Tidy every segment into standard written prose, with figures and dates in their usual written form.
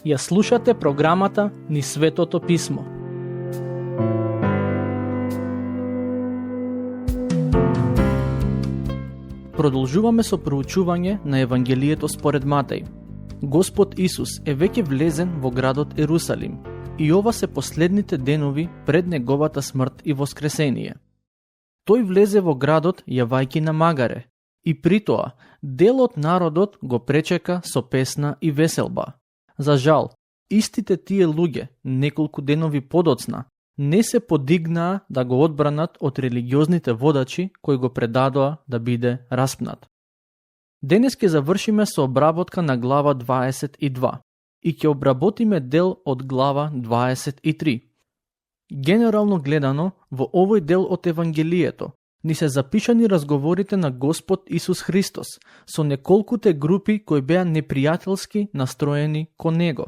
Ја слушате програмата Низ Светото Писмо. Продолжуваме со проучување на Евангелието според Матеј. Господ Исус е веќе влезен во градот Ерусалим и ова се последните денови пред неговата смрт и воскресение. Тој влезе во градот јавајки на магаре и при тоа дел од народот го пречека со песна и веселба. За жал, истите тие луѓе неколку денови подоцна не се подигнаа да го одбранат од религиозните водачи кои го предадоа да биде распнат. Денес ќе завршиме со обработка на глава 22 и ќе обработиме дел од глава 23. Генерално гледано, во овој дел од Евангелието ни се запишани разговорите на Господ Исус Христос со неколкуте групи кои беа непријателски настроени кон Него.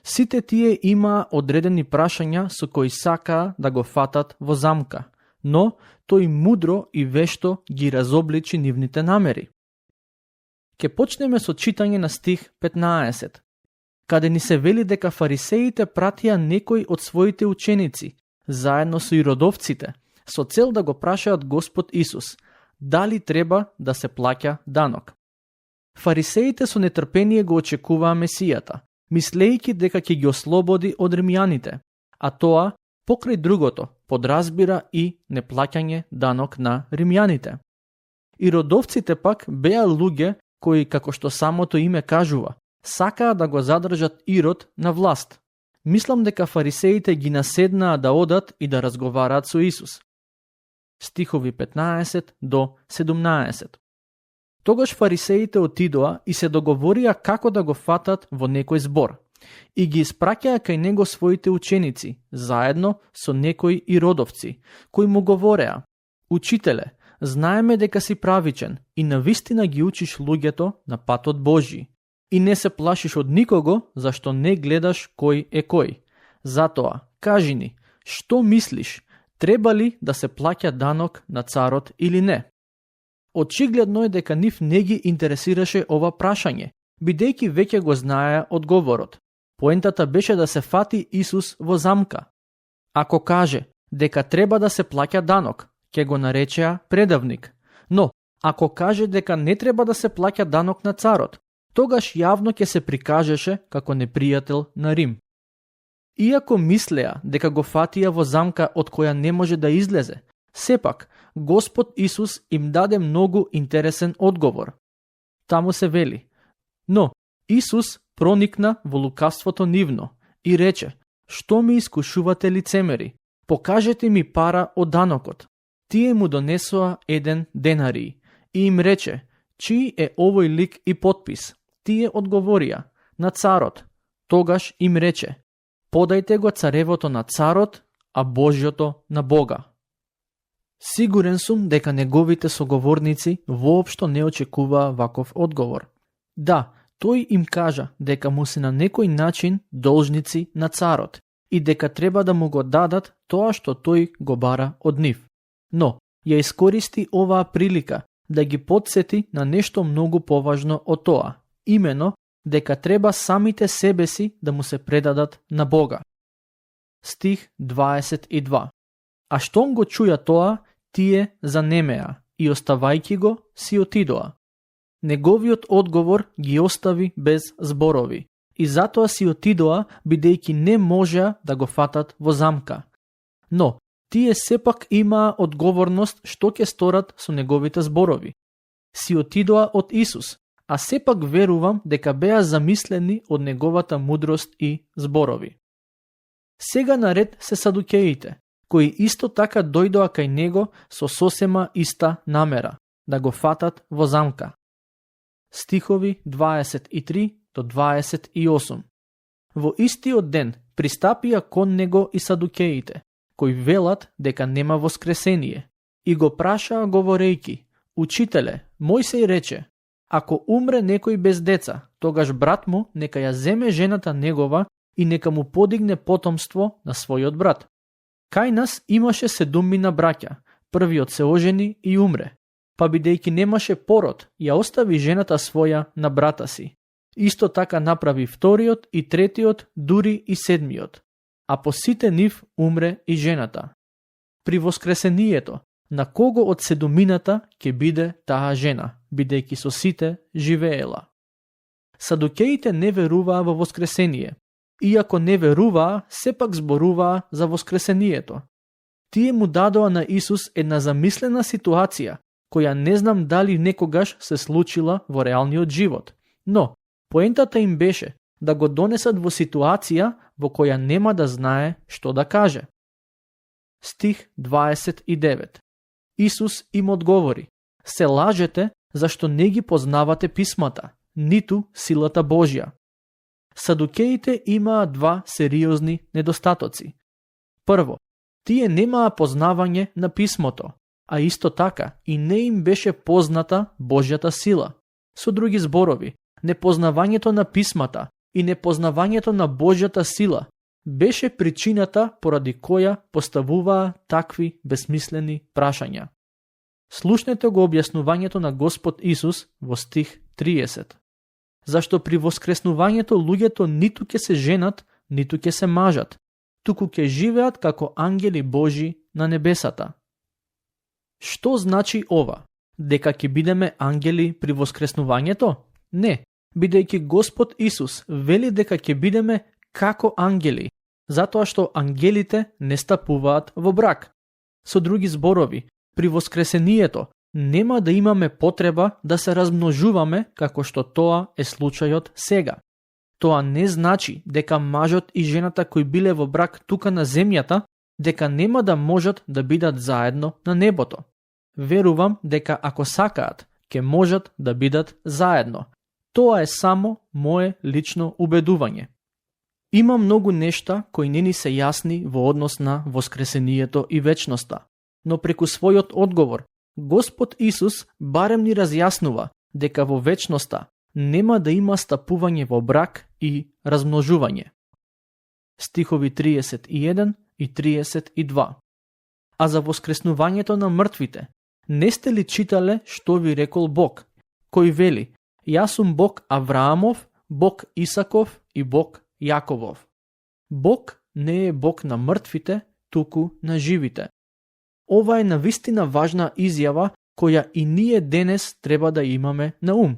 Сите тие имаа одредени прашања со кои сакаа да го фатат во замка, но тој мудро и вешто ги разобличи нивните намери. Ке почнеме со читање на стих 15, каде ни се вели дека фарисеите пратија некои од своите ученици, заедно со иродовците, со цел да го прашаат Господ Исус, дали треба да се плаќа данок. Фарисеите со нетрпение го очекуваа Месијата, мислејќи дека ќе ги ослободи од римјаните, а тоа, покрај другото, подразбира и неплаќање данок на римјаните. Иродовците пак беа луѓе кои, како што самото име кажува, сакаа да го задржат Ирод на власт. Мислам дека фарисеите ги наседнаа да одат и да разговараат со Исус. Стихови 15 до 17. Тогаш фарисеите отидоа и се договорија како да го фатат во некој збор и ги испраќаа кај него своите ученици, заедно со некои иродовци, кои му говореа: Учителе, знаеме дека си правичен и навистина ги учиш луѓето на патот Божји и не се плашиш од никого, зашто не гледаш кој е кој. Затоа, кажи ни, што мислиш, треба ли да се плаќа данок на царот или не? Очигледно е дека нив не ги интересираше ова прашање, бидејќи веќе го знаеа одговорот. Поентата беше да се фати Исус во замка. Ако каже дека треба да се плаќа данок, ќе го наречеа предавник. Но, ако каже дека не треба да се плаќа данок на царот, тогаш јавно ќе се прикажеше како непријател на Рим. Иако мислеа дека го фатија во замка од која не може да излезе, сепак Господ Исус им даде многу интересен одговор. Таму се вели: Но Исус проникна во лукавството нивно и рече: Што ми искушувате лицемери? Покажете ми пара од данокот. Тие му донесоа 1 денарий и им рече: Чиј е овој лик и подпис? Тие одговорија: На царот. Тогаш им рече: Подајте го царевото на царот, а Божјото на Бога. Сигурен сум дека неговите соговорници воопшто не очекуваа ваков одговор. Да, тој им кажа дека му се на некој начин должници на царот и дека треба да му го дадат тоа што тој го бара од нив. Но ја искористи оваа прилика да ги потсети на нешто многу поважно од тоа, имено дека треба самите себе си да му се предадат на Бога. Стих 22. А штом го чуја тоа, тие занемеа и оставајќи го, си отидоа. Неговиот одговор ги остави без зборови и затоа си отидоа, бидејќи не можеа да го фатат во замка. Но тие сепак имаа одговорност што ќе сторат со неговите зборови. Си отидоа од Исус, а сепак верувам дека беа замислени од неговата мудрост и зборови. Сега наред се садукеите, кои исто така дојдоа кај него со сосема иста намера, да го фатат во замка. Стихови 23 до 28. Во истиот ден пристапија кон него и садукеите, кои велат дека нема воскресение, и го прашаа говорејќи: Учителе, Мојсеј рече: Ако умре некој без деца, тогаш брат му нека ја земе жената негова и нека му подигне потомство на својот брат. Кај нас имаше 7 браќа, првиот се ожени и умре, па бидејќи немаше пород, ја остави жената своја на брата си. Исто така направи вториот и третиот, дури и седмиот. А по сите нив умре и жената. При воскресението, на кого од седумината ќе биде таа жена, бидејќи со сите живеела? Садукеите не веруваа во воскресение. Иако не веруваа, сепак зборуваа за воскресението. Тие му дадоа на Исус една замислена ситуација, која не знам дали некогаш се случила во реалниот живот. Но, поентата им беше да го донесат во ситуација во која нема да знае што да каже. Стих 29. Исус им одговори: се лажете зашто не ги познавате писмата, ниту силата Божја. Садукеите имаа два сериозни недостатоци. Прво, тие немаа познавање на писмото, а исто така и не им беше позната Божјата сила. Со други зборови, непознавањето на писмата и непознавањето на Божјата сила беше причината поради која поставуваа такви безсмислени прашања. Слушнете го објаснувањето на Господ Исус во стих 30. Зашто при воскреснувањето луѓето ниту ќе се женат, ниту ќе се мажат, туку ќе живеат како ангели Божи на небесата. Што значи ова? Дека ќе бидеме ангели при воскреснувањето? Не, бидејќи Господ Исус вели дека ќе бидеме како ангели, затоа што ангелите не стапуваат во брак. Со други зборови, при воскресението нема да имаме потреба да се размножуваме како што тоа е случајот сега. Тоа не значи дека мажот и жената кои биле во брак тука на земјата, дека нема да можат да бидат заедно на небото. Верувам дека ако сакаат, ќе можат да бидат заедно. Тоа е само мое лично убедување. Има многу нешта кои не ни се јасни во однос на воскресението и вечноста, но преку својот одговор, Господ Исус барем ни разјаснува дека во вечноста нема да има стапување во брак и размножување. Стихови 31 и 32. А за воскреснувањето на мртвите, не сте ли читале што ви рекол Бог, кој вели: јас сум Бог Авраамов, Бог Исаков и Бог Јаковов. Бог не е Бог на мртвите, туку на живите. Ова е навистина важна изјава која и ние денес треба да имаме на ум.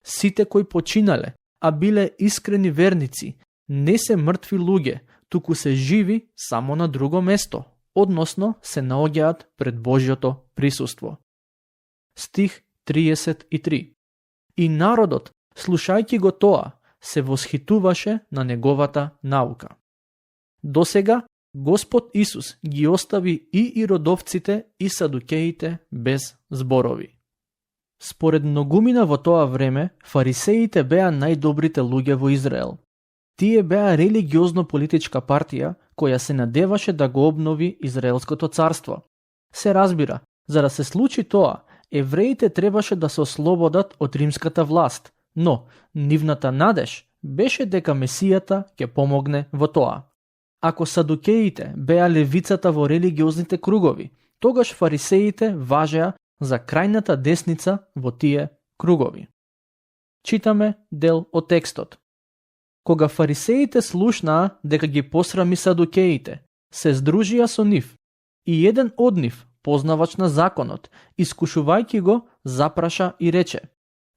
Сите кои починале, а биле искрени верници, не се мртви луѓе, туку се живи само на друго место, односно се наоѓаат пред Божјото присуство. Стих 33. И народот, слушајќи го тоа, се восхитуваше на неговата наука. Досега Господ Исус ги остави и иродовците и садукеите без зборови. Според многумина во тоа време, фарисеите беа најдобрите луѓе во Израел. Тие беа религиозно-политичка партија која се надеваше да го обнови Израелското царство. Се разбира, за да се случи тоа, евреите требаше да се ослободат од римската власт, но нивната надеж беше дека Месијата ќе помогне во тоа. Ако садукеите беа левицата во религиозните кругови, тогаш фарисеите важеа за крајната десница во тие кругови. Читаме дел од текстот. Кога фарисеите слушнаа дека ги посрами садукеите, се здружија со нив, и еден од нив, познавач на законот, искушувајќи го, запраша и рече: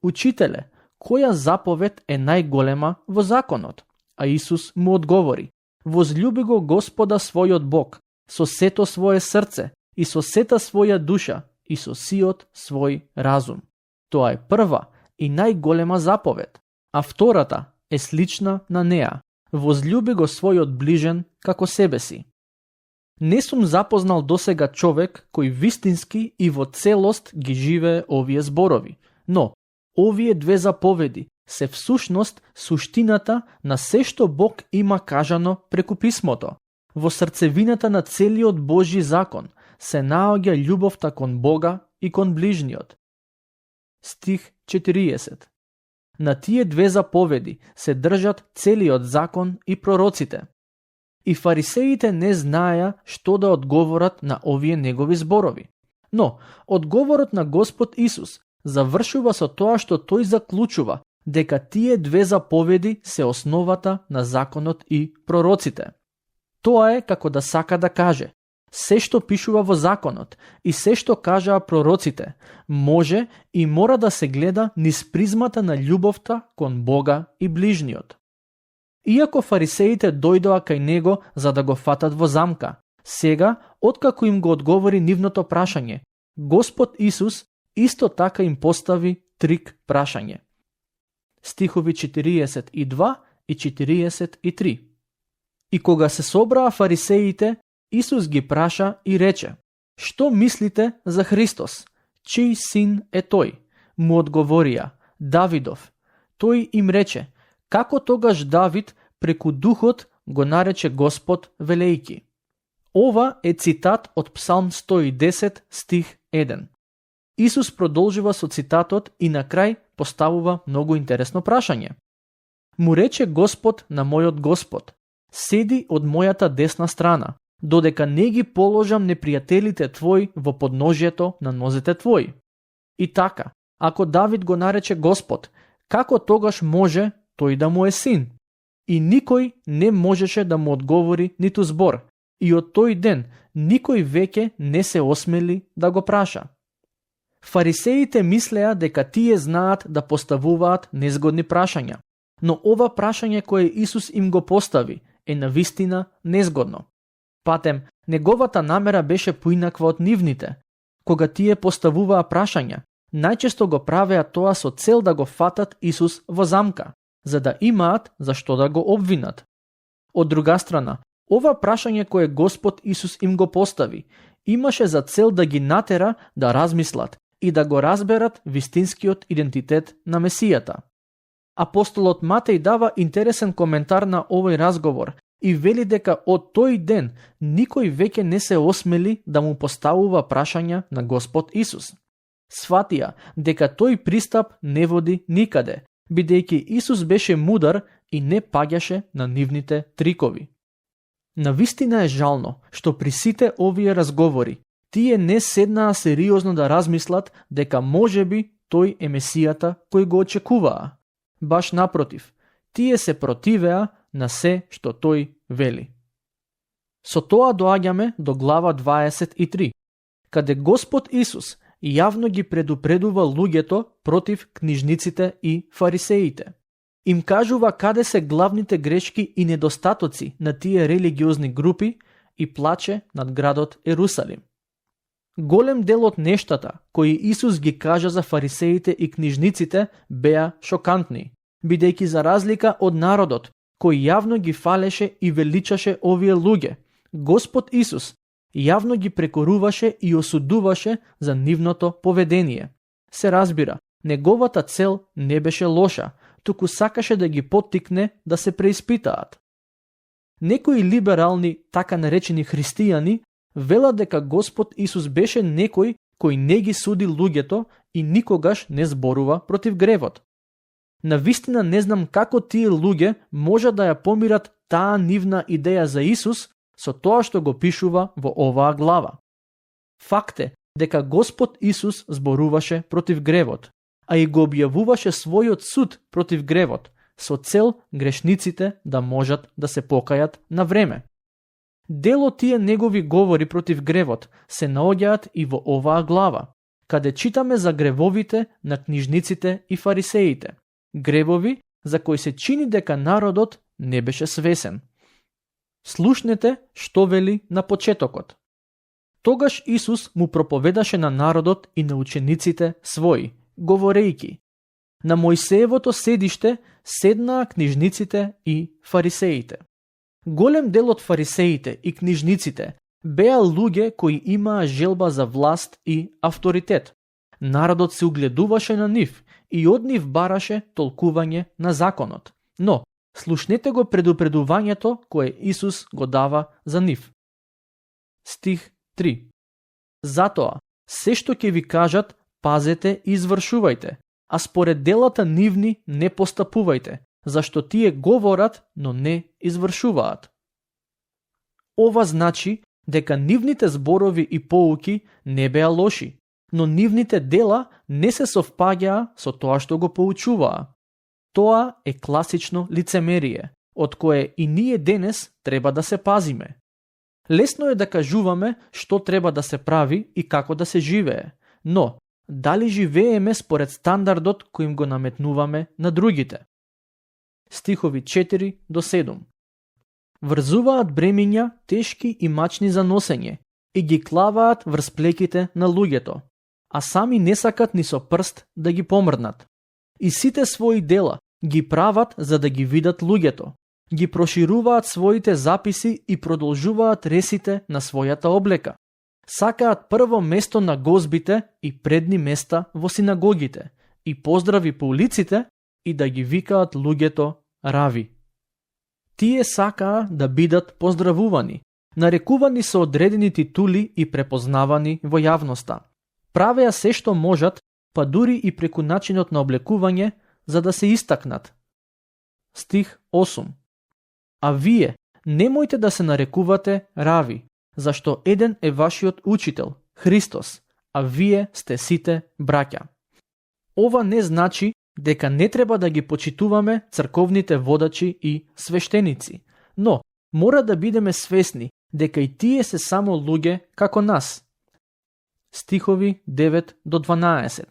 Учителе, која заповед е најголема во законот? А Исус му одговори: Возлюби го Господа својот Бог со сето свое срце и со сета своја душа и со сиот свој разум. Тоа е прва и најголема заповед, а втората е слична на неа: возлюби го својот ближен како себе си. Не сум запознал досега човек кој вистински и во целост ги живее овие зборови, но овие две заповеди се всушност суштината на се што Бог има кажано преку писмото. Во срцевината на целиот Божји закон се наоѓа љубовта кон Бога и кон ближниот. Стих 40. На тие две заповеди се држат целиот закон и пророците. И фарисеите не знаеа што да одговорат на овие негови зборови. Но одговорот на Господ Исус завршува со тоа што тој заклучува дека тие две заповеди се основата на законот и пророците. Тоа е како да сака да каже, се што пишува во законот и се што кажаа пророците, може и мора да се гледа низ призмата на љубовта кон Бога и ближниот. Иако фарисеите дојдоа кај него за да го фатат во замка, сега, откако им го одговори нивното прашање, Господ Исус исто така им постави трик прашање. Стихови 42 и 43. И кога се собраа фарисеите, Исус ги праша и рече: "Што мислите за Христос? Чиј син е тој?" Му одговорија: "Давидов." Тој им рече: "Како тогаш Давид преку Духот го нарече Господ велејки?" Ова е цитат од Псалм 110 стих 1. Исус продолжува со цитатот и на крај поставува многу интересно прашање. Му рече Господ на мојот Господ: "Седи од мојата десна страна, додека не ги положам непријателите твои во подножјето на нозете твои." И така, ако Давид го нарече Господ, како тогаш може тој да му е син? И никој не можеше да му одговори ниту збор, и од тој ден никој веќе не се осмели да го праша. Фарисеите мислеа дека тие знаат да поставуваат незгодни прашања, но ова прашање кое Исус им го постави е навистина незгодно. Патем, неговата намера беше поинаква од нивните. Кога тие поставуваа прашања, најчесто го правеа тоа со цел да го фатат Исус во замка, за да имаат за што да го обвинат. Од друга страна, ова прашање кое Господ Исус им го постави, имаше за цел да ги натера да размислат и да го разберат вистинскиот идентитет на Месијата. Апостолот Матеј дава интересен коментар на овој разговор и вели дека од тој ден никој веќе не се осмели да му поставува прашања на Господ Исус. Сфатија дека тој пристап не води никаде, бидејќи Исус беше мудар и не паѓаше на нивните трикови. Навистина е жално што при сите овие разговори тие не седнаа сериозно да размислат дека можеби тој е Месијата кој го очекуваа. Баш напротив, тие се противеа на се што тој вели. Со тоа доаѓаме до глава 23, каде Господ Исус јавно ги предупредува луѓето против книжниците и фарисеите. Им кажува каде се главните грешки и недостатоци на тие религиозни групи и плаче над градот Ерусалим. Голем дел од нештата кои Исус ги кажа за фарисеите и книжниците беа шокантни, бидејќи за разлика од народот кој јавно ги фалеше и величаше овие луѓе, Господ Исус јавно ги прекоруваше и осудуваше за нивното поведение. Се разбира, неговата цел не беше лоша, туку сакаше да ги поттикне да се преиспитаат. Некои либерални, така наречени христијани, велат дека Господ Исус беше некој кој не ги суди луѓето и никогаш не зборува против гревот. Навистина не знам како тие луѓе може да ја помират таа нивна идеја за Исус со тоа што го пишува во оваа глава. Факт е дека Господ Исус зборуваше против гревот, а и го објавуваше својот суд против гревот, со цел грешниците да можат да се покајат на време. Дел од тие негови говори против гревот се наоѓаат и во оваа глава, каде читаме за гревовите на книжниците и фарисеите, гревови за кои се чини дека народот не беше свесен. Слушнете што вели на почетокот. Тогаш Исус му проповедаше на народот и на учениците своји, говорејќи: "На Мојсеевото седиште седнаа книжниците и фарисеите." Голем дел од фарисеите и книжниците беа луѓе кои имаа желба за власт и авторитет. Народот се угледуваше на нив и од нив бараше толкување на законот. Но, слушнете го предупредувањето кое Исус го дава за нив. Стих 3. Затоа, се што ќе ви кажат, пазете и извршувајте, а според делата нивни не постапувајте, зашто тие говорат, но не извршуваат. Ова значи дека нивните зборови и поуки не беа лоши, но нивните дела не се совпаѓаа со тоа што го поучуваа. Тоа е класично лицемерие, од кое и ние денес треба да се пазиме. Лесно е да кажуваме што треба да се прави и како да се живее, но дали живееме според стандардот кој им го наметнуваме на другите? Стихови 4 до 7. Врзуваат бремиња тешки и мачни за носење и ги клаваат врз плеките на луѓето, а сами не сакат ни со прст да ги помрднат. И сите своји дела ги прават за да ги видат луѓето, ги прошируваат своите записи и продолжуваат ресите на својата облека. Сакаат прво место на гозбите и предни места во синагогите и поздрави по улиците и да ги викаат луѓето рави. Тие сакаа да бидат поздравувани, нарекувани со одредени титули и препознавани во јавноста. Правеа се што можат, па дури и преку начинот на облекување, за да се истакнат. Стих 8. А вие немојте да се нарекувате рави, зашто еден е вашиот учител, Христос, а вие сте сите браќа. Ова не значи дека не треба да ги почитуваме црковните водачи и свештеници, но мора да бидеме свесни дека и тие се само луѓе како нас. Стихови 9 до 12.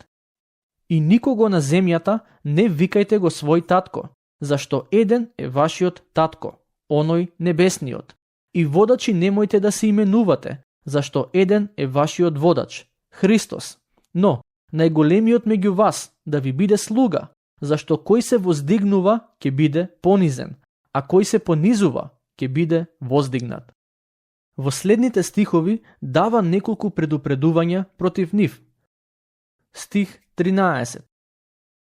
И никого на земјата не викајте го свој татко, зашто еден е вашиот татко, оној небесниот. И водачи немојте да се именувате, зашто еден е вашиот водач, Христос. Но најголемиот меѓу вас да ви биде слуга, зашто кој се воздигнува ќе биде понизен, а кој се понизува ќе биде воздигнат. Во следните стихови дава неколку предупредувања против нив. Стих 13.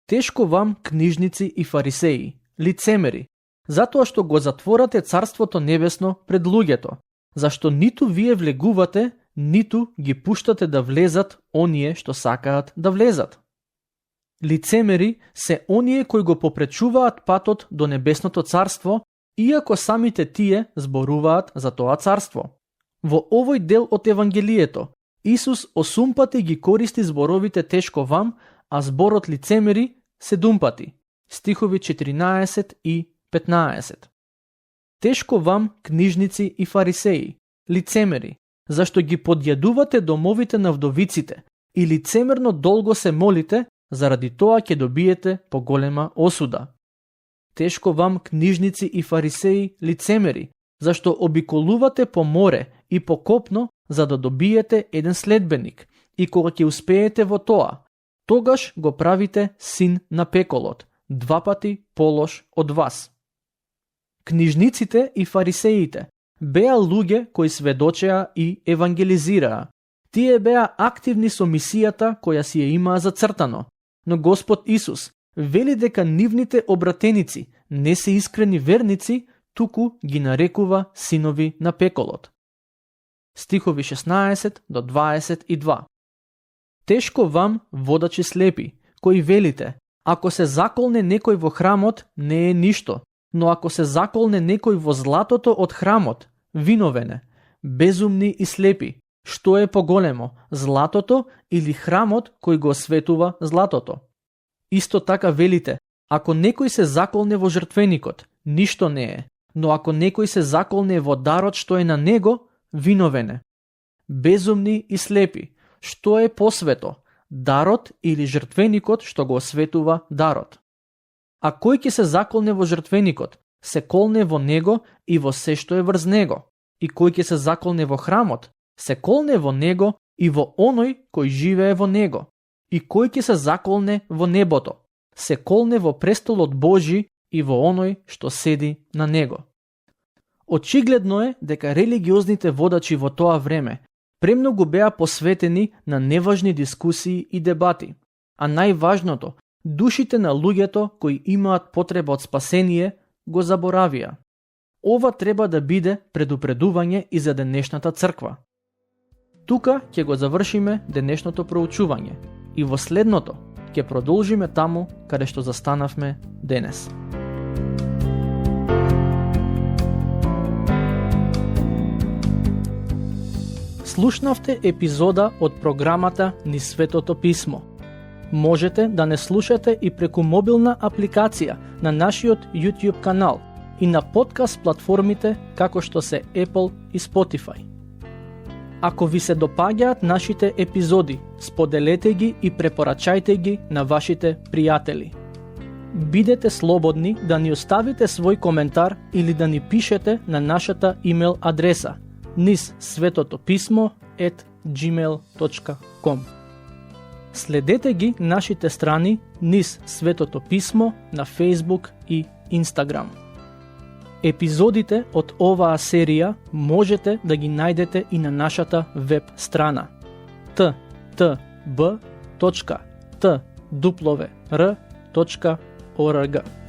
Тешко вам, книжници и фарисеи, лицемери, затоа што го затворате Царството Небесно пред луѓето, зашто ниту вие влегувате, ниту ги пуштате да влезат оние што сакаат да влезат. Лицемери се оние кои го попречуваат патот до Небесното Царство, иако самите тие зборуваат за тоа царство. Во овој дел од Евангелието, Исус 8 пати ги користи зборовите тешко вам, а зборот лицемери 7 пати. Стихови 14 и 15. Тешко вам, книжници и фарисеи, лицемери, зашто ги подјадувате домовите на вдовиците и лицемерно долго се молите, заради тоа ќе добиете поголема осуда. Тешко вам, книжници и фарисеи, лицемери, зашто обиколувате по море и по копно за да добиете еден следбеник, и кога ќе успеете во тоа, тогаш го правите син на пеколот, 2 пати полош од вас. Книжниците и фарисеите беа луѓе кои сведочеа и евангелизираа. Тие беа активни со мисијата која си ја имаа зацртано, но Господ Исус вели дека нивните обратеници не се искрени верници, туку ги нарекува синови на пеколот. Стихови 16 до 22. Тешко вам, водачи слепи, кои велите, ако се заколне некој во храмот, не е ништо, но ако се заколне некој во златото од храмот, виновене, безумни и слепи, што е поголемо, златото или храмот кој го осветува златото? Исто така велите, ако некој се заколне во жртвеникот, ништо не е, но ако некој се заколне во дарот што е на него, виновене. Безумни и слепи, што е посвето, дарот или жртвеникот што го осветува дарот? А кој ќе се заколне во жртвеникот, се колне во него и во се што е врз него. И кој ќе се заколне во храмот, се колне во него и во оној кој живее во него. И кој ќе се заколне во небото, се колне во престолот Божи и во оној што седи на него. Очигледно е дека религиозните водачи во тоа време премногу беа посветени на неважни дискусии и дебати, а најважното, душите на луѓето кои имаат потреба од спасение го заборавија. Ова треба да биде предупредување и за денешната црква. Тука ќе го завршиме денешното проучување и во следното ќе продолжиме таму каде што застанавме денес. Слушнавте епизода од програмата Низ Светото Писмо. Можете да не слушате и преку мобилна апликација на нашиот YouTube канал и на подкаст платформите како што се Apple и Spotify. Ако ви се допаѓаат нашите епизоди, споделете ги и препорачајте ги на вашите пријатели. Бидете слободни да ни оставите свој коментар или да ни пишете на нашата имейл адреса nizsvetotopисmo@gmail.com. Следете ги нашите страни Низ Светото писмо на Facebook и Instagram. Епизодите од оваа серија можете да ги најдете и на нашата веб страна ttb.twr.org.